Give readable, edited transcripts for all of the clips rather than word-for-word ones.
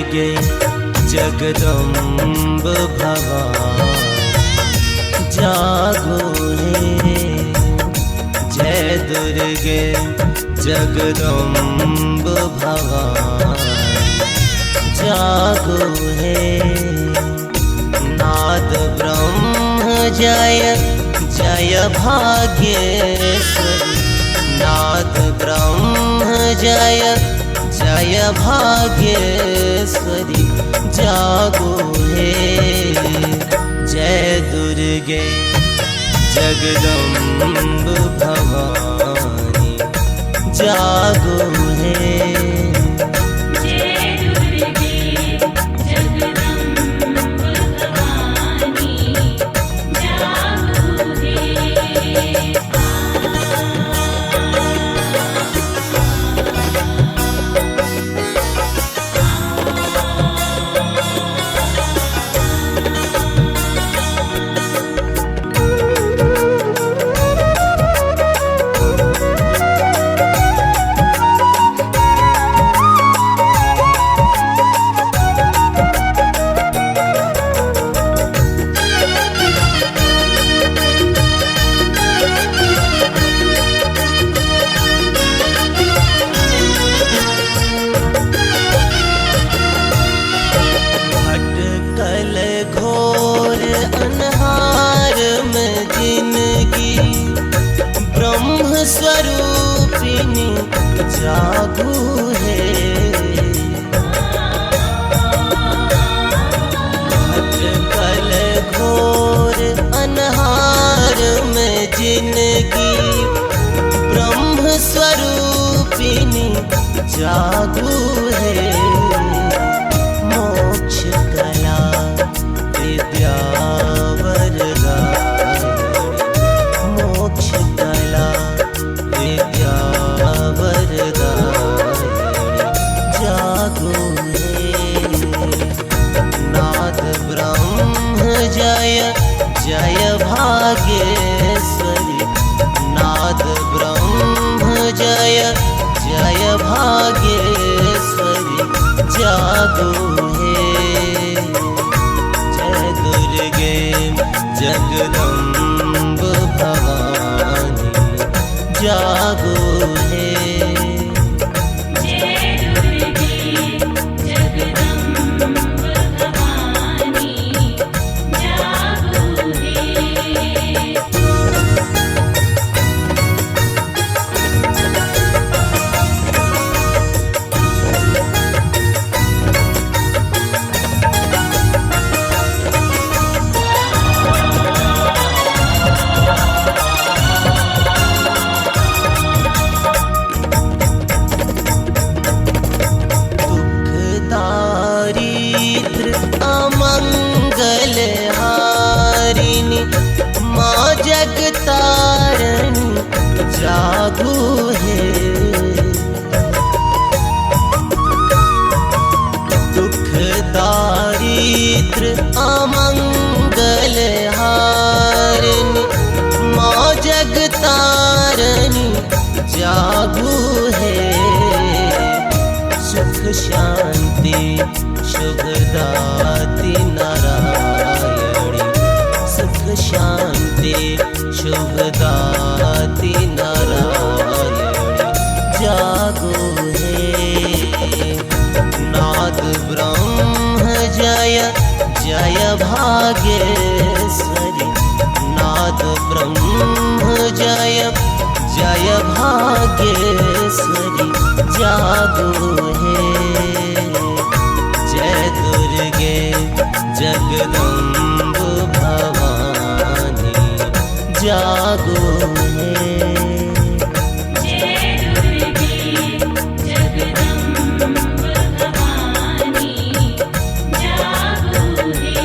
दुर्गे जगदम्ब भवानी जागो हे। जय दुर्गे जगदम्ब भवानी जागो हे। नाद ब्रह्म जय जय भाग्येश्वरी, नाद ब्रह्म जय जय भाग्येश्वरी जागो हे। जय दुर्गे जगदम्ब भवानी जागो हे। जय दुर्गे जगदम्ब भवानी जागो हे। भटकल घोर अन्हार में जिनगी ब्रह्म स्वरूपिणी जागो हे। भटकल घोर अन्हार में जिनगी ब्रह्म स्वरूपिणी जागो हे। मोक्ष कला विद्या वरदायिनी, मोक्ष कला विद्या वरदायिनी जागो हे। नाद ब्रह्म जय जय भाग्येश्वरी, नाद ब्रह्म जय जय भाग्येश्वरी जागो हे। जय दुर्गे जगदम्ब भवानी जागो हे। जय दुर्गे जगदम्ब भवानी जागो हे। दुख दारिद्र अमंगल हारिणी माँ जगतारिणी जागो हे। दुख दारिद्र अमंगल हारिणी माँ जगतारिणी जागो हे। सुख शांति शुभदाति नारायणी, सुख शांति शुभदाति नारायणी जागो हे। नाद ब्रह्म जय जय भाग्येश्वरी, नाद ब्रह्म जय जय भाग्येश्वरी जागो हे। जय दुर्गे जगदम्ब भवानी जागो हे। जय दुर्गे जगदम्ब भवानी जागो हे।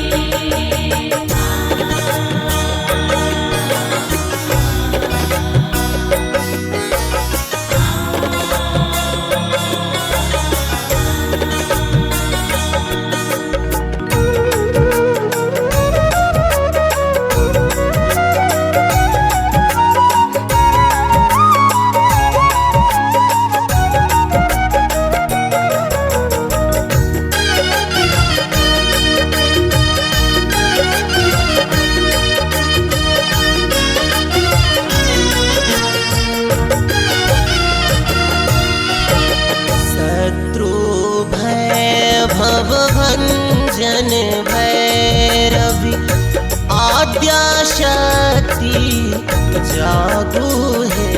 दुख आद्याशक्ति जागो हे।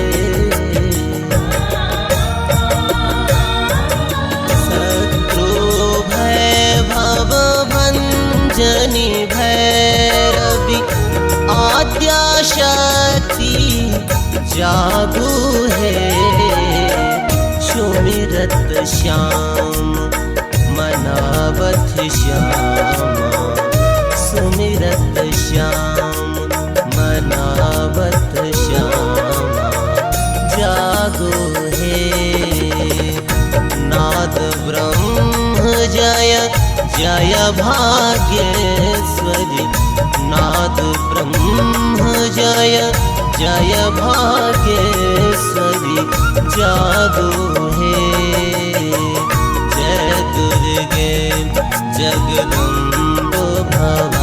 शत्रु भय भव भंजनी भैरवी आद्याशक्ति जागो हे। सुमिरत श्याम मनावत श्यामा, सुमिरत श्याम मनावत श्यामा जागो हे। नाद ब्रह्म जय जय भाग्येश्वरी, नाद ब्रह्म जय जय भाग्येश्वरी जागो हे। जय दुर्गे जगदम्ब भवानी।